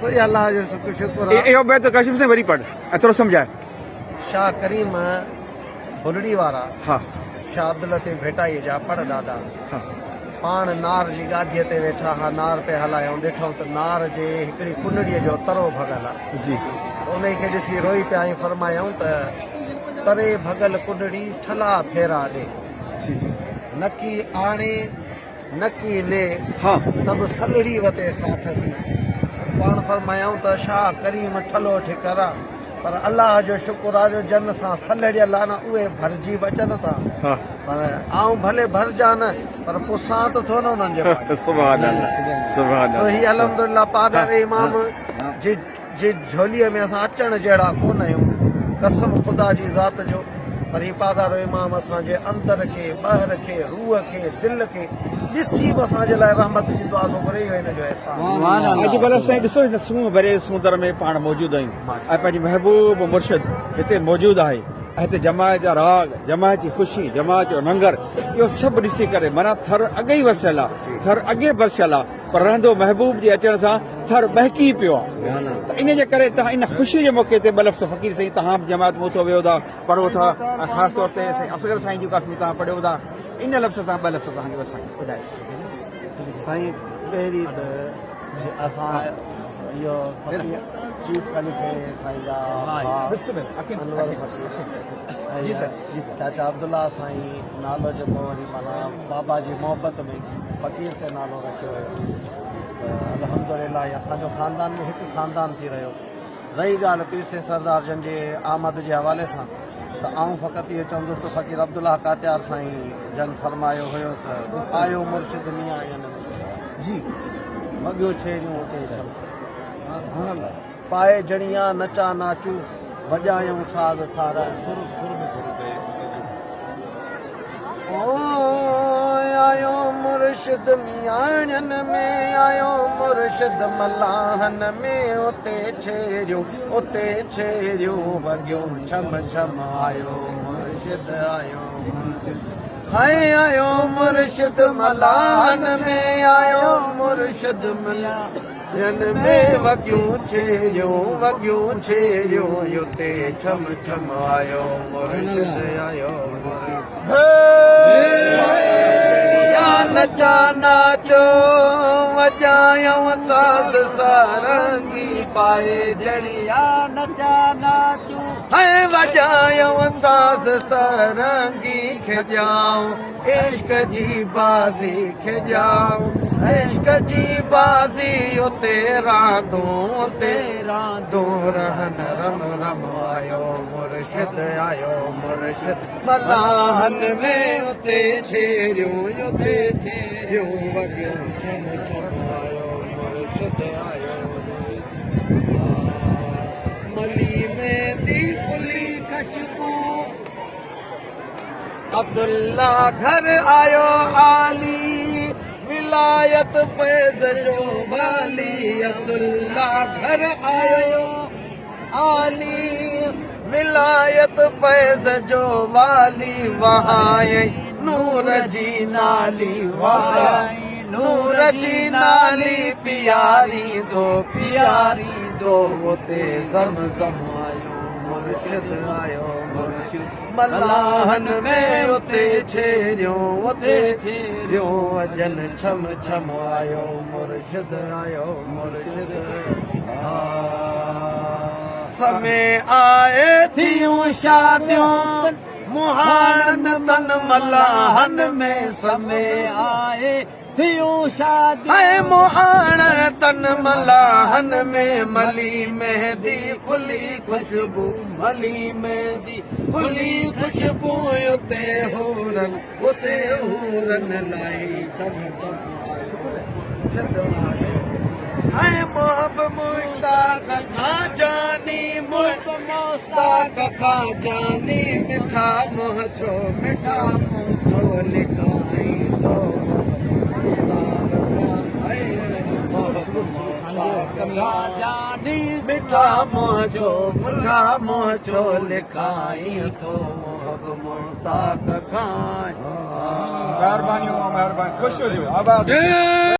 وري الله جو شڪر شڪر آ. اهو بيت ڪاشف سائين وري پڙهه ۽ ٿورو سمجهاء. شاهه ڪريم بلڙي وارا ها. شاهه عبداللطيف ڀٽائيء جا پڙ ڏاڏا ها. پاڻ نار جي ڳاڌيء تي ويٺا ها، نار پئي هلايائون، ڏٺائون ته نار جي هڪڙي ڪنڙيء جو ترو ڀڳل آ. جي. انهيء کي ڏسي روئي پيا ۽ فرمايائون ته تري ڀڳل ڪنڙي ٺلها ڦيرا ڏي. جي. نڪي آڻي نڪي ني، ها. ته به سلهڙي وتي ساٿ سين. پاڻ فرمايائون ته شاهه ڪريم ٺلهو ٺڪر آ، پر الله جو شڪر آ جو جن سان سلهڙيل آ نه اهي ڀرجي به اچن ٿا. ها. پر آئون ڀلي ڀرجان نه پر پسان ته ٿو نه انهن جي پاڙي. سبحان الله سبحان سو الله. هي الحمدلله پاڳاري امام جي جي جهوليء ۾ اسان اچڻ جهڙا ڪونه آهيون، قسم خدا جي ذات جو، پر هي پاڳارو امام اسان جي اندر کي، ٻهر کي، روح کي، دل کي ڏسي به اسان جي لاء رحمت جي دعا ٿو گهري، اهو هن جو احسان آهي. اڄ ڀلا سائين ڏسو هن سونهن ڀري سوندر ۾ پاڻ موجود آهيون ۽ پنهنجي محبوب مرشد هتي موجود آهي ۽ هتي جماعت جا راڳ، جماعت جي خوشي، جماعت جو ننگر اهو سڀ ڏسي ڪري معنيٰ ٿر اڳي ئي وسيل آهي، ٿر اڳي برسيل آهي. پر رهندو محبوب جي اچڻ سان ٿر ٻهڪي پيو آ ته ان جي ڪري تهان ان خوشي جي موقعي تي ٻه لفظ فقير سائين تهان به جماعت مون ٿو ويهو ٿا پڙهو ٿا ۽ خاص طور تي سائين اصغر سائين جون ڪافيون تهان پڙهيو ٿا ان لفظ سان ٻه لفظ تهان کي بس سائين ٻڌايو. سائين پهرين ته اسان اهو فقير چيف خليفي سائين جا ڀاء انور فقير جي سر جي سر چاچا عبدالله سائين نالو جيڪو وري معنيٰ بابا جي محبت ۾ فقير تي نالو رکيو ويو ته الحمدلله هي اسان جو خاندان به هڪ خاندان ٿي رهيو. رهي ڳالهه پير سين سردار جن جي آمد جي حوالي سان ته آئون فقط اهو چوندس ته فقير عبدالله ڪاتيار سائين جن فرمايو هيو ته آيو مرشد ميان ين ۾ جي وڳيو ڇيريون اتي ڇم پائي جڻيا نچا ناچو وڄايون ساز سارا سر سر ۾ ٿورو چئي. آيو مرشد مياڻين ۾ آيو مرشد ملاحن ۾ اتي ڇيريون اتي ڇيريون وڳيون ڇم ڇم آيو مرشد آيو مرشد هاي آيو مرشد ملاحن ۾ آيو مرشد ملاحن ۾ وڳيون ڇيريون وڳيون ڇيريون اتي ڇم ڇم آيو مرشد آيو مرشد يا نچا ناچو وڄايون ساز سارنگي پائي جڙي يا نچا ناچو هي وڄايون ساز سارنگي کيڏيائون عشق جي بازي کيڏيائون عشق جي بازي اتي راندون اتي راندون رهن رم رم آيو مرشد آيو مرشد ملاحن ۾ اتي ڇيريون اتي ڇيريون وڳيون ڇم ڇم آيو مرشد آيو ملي ميندي کلي خشبو عبدالله گهر آيو عالي ولايت فيض جو والي عبدالله گهر آيو عالي ولايت فيض جو والي وهائين نور جي نالي وهائين نور جي نالي پياريندو پياريندو اتي زم زم آيو مرشد آيو مرشد ملاحن ۾ اتي ڇيريون اتي ڇيريون وڄن ڇم ڇم آيو مرشد آيو مرشد سمي آئي ٿيون شاديون مهاڻن تن ملاحن ۾ سمي آئي ٿيون شاديون اي مهاڻ تن ملاحن ۾ ملي مهندي کلي خوشبو ملي مهندي کلي خوشبو اتي حورن اتي حورن لائي دم دم آيو جد آيو ۽ محب مشتاق کان جاني محب مشتاق کان جاني مٺا منهن ڇو مٺا منهن ڇو لڪائين ٿو محب مشتاق کان محب مشتاق کان جاني مٺا منهن ڇو مٺا منهن ڇو لڪائين ٿو محب مشتاق کان مهربانيون مهرباني خوش هجو آباد هجو.